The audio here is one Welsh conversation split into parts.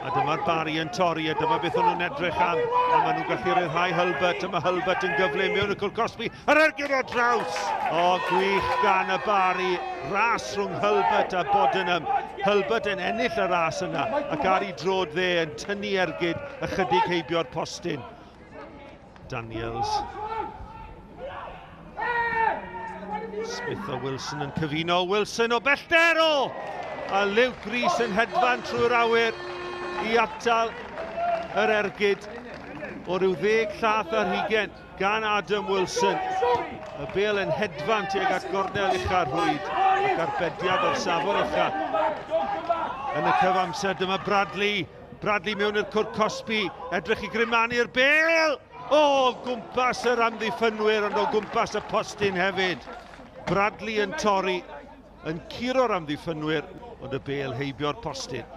A dyma'r Barry yn torri, a dyma beth o'n nhw'n edrych am. A maen nhw'n gallu rhyddhau Hulbert, a mae Hulbert yn gyflym mewn y cwrt cosbi. Yr ergyd o draws! O, gwych gan y Barry. Ras rhwng Hulbert a Bodenham. Hulbert yn ennill y ras yna, ac ar ei drod dde yn tynnu ergyd ychydig heibio'r postyn. Daniels. Smith a Wilson yn cyfuno. Wilson o bellter o! A Luke Rees yn hedfan trwy'r awyr i atal yr ergyd o ryw 10 llath ar hugen gan Adam Wilson. Y bel yn hedfan tuag at gornel ucha'r rhwyd ac arbediad o'r safon ucha. Yn y cyfamser dyma Bradley. Bradley mewn i'r cwrt cosbi, edrych i grimanu'r bel! O gwmpas yr amddiffynwyr, ond o gwmpas y postyn hefyd. Bradley yn torri, yn curo'r amddiffynwyr, ond y bel heibio'r postyn.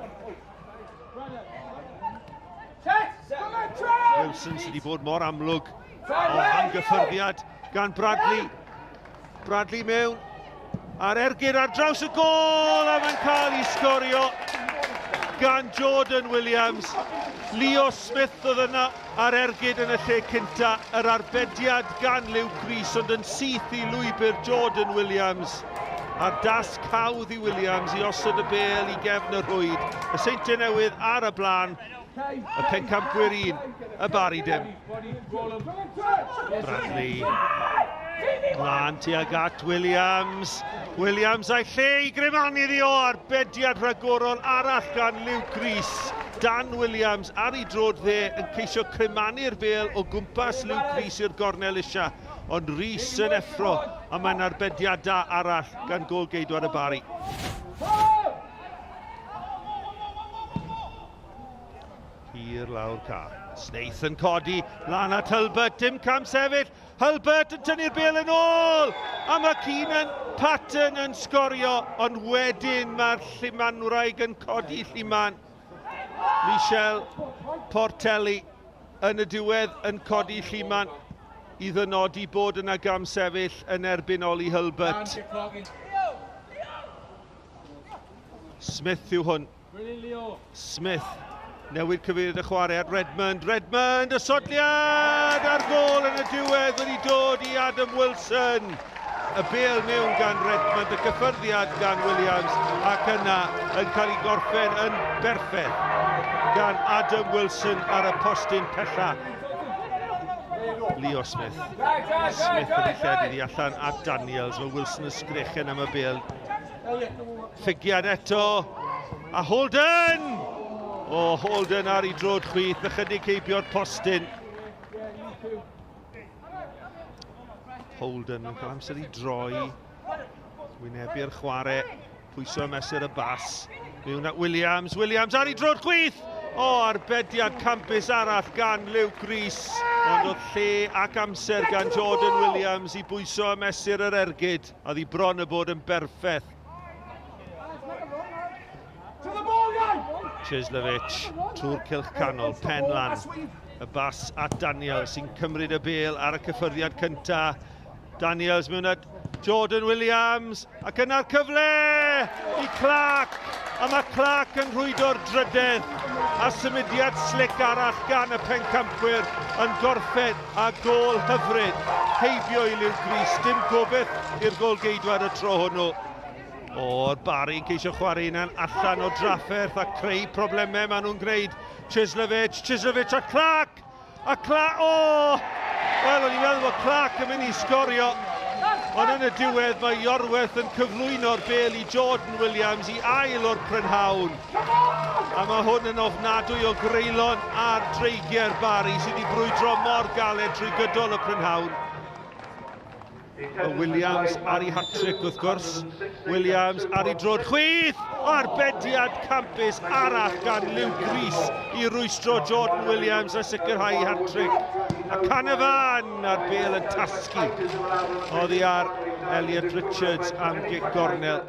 Wilson sydd wedi bod mor amlwg o amgyffyrddiad gan Bradley. Bradley mewn a'r ergyd ar draws y gôl a mae'n cael ei sgorio gan Jordan Williams. Leo Smith oedd yna ar ergyd yn y lle cynta, yr arbediad gan Luke Rees ond yn syth i lwybr Jordan Williams. A'r dasg hawdd i Williams i osod y bêl i gefn y rhwyd. Y Seintiau Newydd ar y blaen, y pencampwyr un, y Barry dim. Bradley lan tuag at Williams. Williams a'i lle i grymanu iddi o arbediad rhagorol arall gan Luke Rees. Dan Williams ar ei drod dde yn ceisio crymanu'r bêl o gwmpas Luke Rees i'r gornel isha. Ond Rees yn effro a mae'n arbediad da arall gan gôl-geidwad y Barry. Hir lawr ca. Snaith yn codi, lan at Hulbert, dim cam sefyll. Hulbert yn tynnu'r bêl yn ôl! A mae Keenan Patton yn sgorio, ond wedyn mae'r llumanwraig yn codi lluman. Michel Portelli yn y diwedd yn codi lluman i ddynodi bod yna gam sefyll yn erbyn Ollie Hulbert. Smith yw hwn. Smith, newid cyfeiriad y chwarae at Redmond. Redmond, y sodliad a'r gôl yn y diwedd wedi dod i Adam Wilson. Y bêl mewn gan Redmond, y cyffyrddiad gan Williams, ac yna yn cael ei gorffen yn berffaith gan Adam Wilson ar y postyn pella. Leo Smith. Smith yn ei lled iddi allan at Daniels. Mae Wilson yn sgrechen am y bêl. Ffigiad eto. A Holden! O, Holden ar ei drod chwith, ychydig heibio'r postyn. Holden yn cael amser i droi. Wynebu'r chwarae. Pwyso mesur y bas. Mewn at Williams. Williams ar ei drod chwith! O, arbediad campus arall gan Luke Rees. Ond oedd lle ac amser gan Jordan Williams i bwyso a mesur yr ergyd. A ddi bron y bod yn berffaith. Cieslewicz trwy'r cylch canol, pen lan. Y bas at Daniels sy'n cymryd y bêl ar y cyffyrddiad cynta. Daniels mewn at Jordan Williams ac yna'r cyfle i Clark. A mae Clark yn rhwydo'r drydedd a symudiad slic arall gan y pencampwyr yn gorffen a gôl hyfryd heibio i Luke Rees. Dim gobeith i'r gôl-geidwad y tro hwnnw. O'r Barry yn ceisio chwarae hunan allan o drafferth a creu problemau maen nhw'n gwneud. Cieslewicz, Cieslewicz a Clark! A Clark, o! Wel, o'n i'n meddwl bod Clark yn mynd i sgorio, ond yn y diwedd mae Iorwerth yn cyflwyno'r bêl i Jordan Williams i ail o'r prynhawn. A mae hwn yn ofnadwy o greulon ar dreigiau'r Barry sydd wedi brwydro mor galed trwy gydol y prynhawn. Mae Williams ar ei hat-trick wrth gwrs. Williams ar ei drod chwith! Arbediad campus arall gan Luke Rees i rwystro Jordan Williams a sicrhau ei hat-trick. A Canavan a'r bêl yn tasgu oddi ar Elliot Richards am gic gornel.